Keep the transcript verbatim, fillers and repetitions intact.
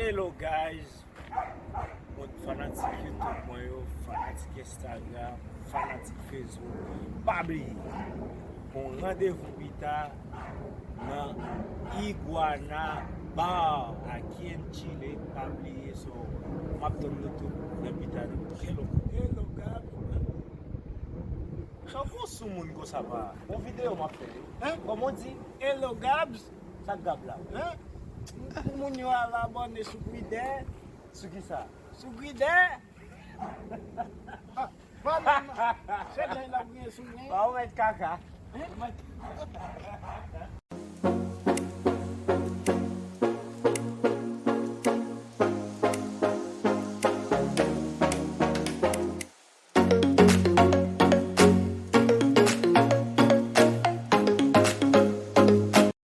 Hello guys, bon, fanatik YouTube mwen yo, fanatik Instagram, fanatik Facebook, pa bliye, gon randevou pita nan Iguana Bar, aki an Chile, pa bliye, so, m ap tann nou tout nan pita. Hello, hello guys. Sa gon sou moun konsa pa. Bon videyo m ap fè wi. Hein? Kòman w di? Hello Gabs. Sa k Gab la? Hein? Pou moun yo al abòne sou Gridè. Sou ki sa? Sou Gridè. Ah, pa menm. Se byen la byen sou mwen. Pa ou mèt kaka. Hein?